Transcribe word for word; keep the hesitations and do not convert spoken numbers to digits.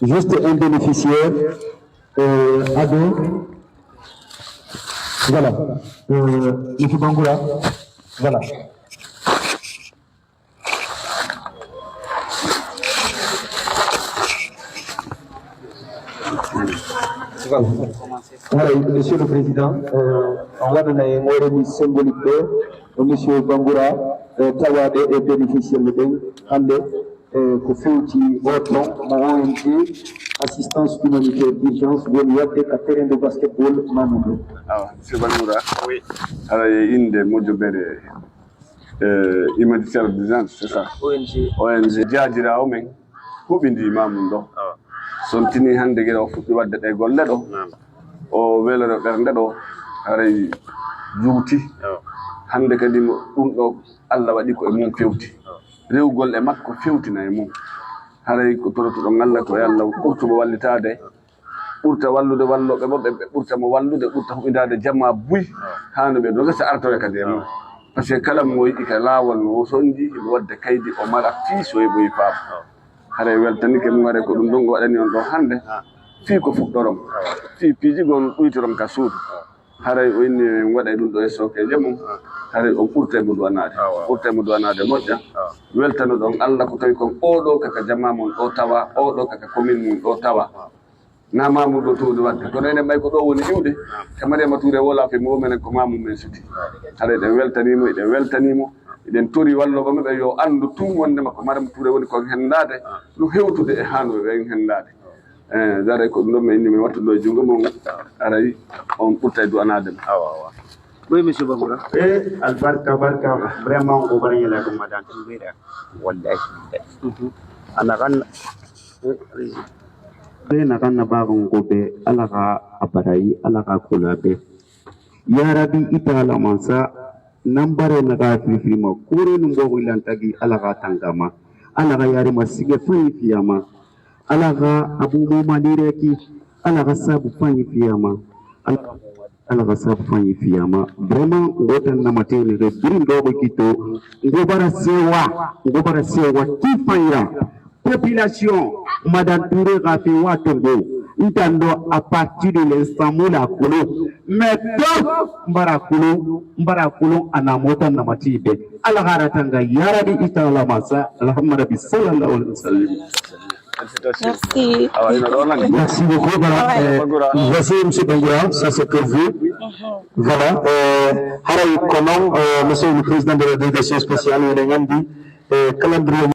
Juste un bénéficiaire, euh, ado. Voilà. Euh, Monsieur Bangoura. Voilà. Voilà. Haray, Monsieur le Président, euh, on waɗanay en o remise symbolique ɗo, Monsieur Bangoura, euh, tawaaɗe e bénéficiaire ɓen hannde, euh, ko fewti hoto mo O N G assistance humanitaire d'urgence woni waɗde ka terrain de basketball Mamoudou. Awa, Monsieur Bangoura. Oui. Haray e innde moƴƴo ɓere eh, humanitaire d'urgence, c'est ça? O N G. O N G jaajiraawo men huɓindii ma mum ɗo. Awa. Sontini hannde gila o fuɗɗi waɗde ɗe golle ɗo. Naam. O welore ɓernde ɗo, haray juuti. Awa. Hannde kadi mo ɗum ɗo Allah waɗi ko e mum fewti. Awa. Rewgol e makko fewtina e mum. Haray ko torotoɗon Allah ko yo Allah ɓurtu mo wallitaade. Ɓurta wallude wallooɓe mo, ɓe, ɓe ɓurta mo wallude, ɓurta huɓindaade jamaa buy, haa no ɓe ɗo gasa artore kadi e mum. Par ce que kala mo yiɗi ka laawol no sonji, himo waɗde kaydi, o mara fii so heɓoyi faam. Haray weltanike mum, haray ko ɗum ɗon o waɗani on ɗo hannde, fii ko fuɗɗoron, fii piiji goo no ɗuytoron ka suudu. Haray o inni en waɗay ɗum ɗo e sookeeje mum, haray on ɓurtay mo duwanaade. Ɓurtay mo duwanaade moƴƴa. Weltanoɗon Allah ko tawi kon oo ɗoo kaka jamaa mon ɗoo tawa, oo ɗoo kaka commune mum ɗoo tawa. Na Mamour ɗo towde waɗde. Kono enen ɓay ko ɗo woni iwde. Ka Mariama Touré wola fe mo menen ko Mamour men suti. Haɗa eɗen weltanii mo, eɗen weltanii mo. Eɗen tori wallooɓe maɓɓe yo anndu tun wonde makko Mariama Touré woni kon henndaade. No hewtude e haanooɓe ɓen henndaade. Eh, haray ko ɗum ɗon mi inni mi wattude e junngo mon. Haray on ɓurtay du'anaade mo. Awa, awa. Oui, monsieur Bangoura. Eh, albarka, barka, vraiment, ko bari yala ko madan. Wallahi. Mhm. Ana kan Be na kan na baron go be ala ka abarai, ala ka kula be. Ya Rabbi, ita ala mansa, nan bare na ka fifima, kore nun bogo ilantagi, ala ka tangama, ala ka yari ma sige fanyi fiyama, ala ka abu mo manire ki, ala ka sabu fanyi fiyama, ala ka Ala ka sabu fanyi fiyama. Vraiment, ngo tan namatene ke birin dogo kito. Ngo bara sewa, ngo bara sewa ti fanya. Population, Madame Touré ka fi wato ngo. Ntando à partir de l'instant mo la kulo. Mais donc, mbara kulo, mbara kulo ana mota namatibe. Ala gara tanga ya Rabbi ita ala mansa. Alhamdulillah, sallallahu alaihi wasallam. Félicitations. Merci. Awa, ina ɗo nani. Merci beaucoup. Voilà. Ouais. Euh, merci, monsieur Bangoura. Ça, c'est pour vous. Mhm. Voilà. Euh, haray ko non, euh, monsieur le président de la délégation spéciale, eɗen anndi, euh, calendrier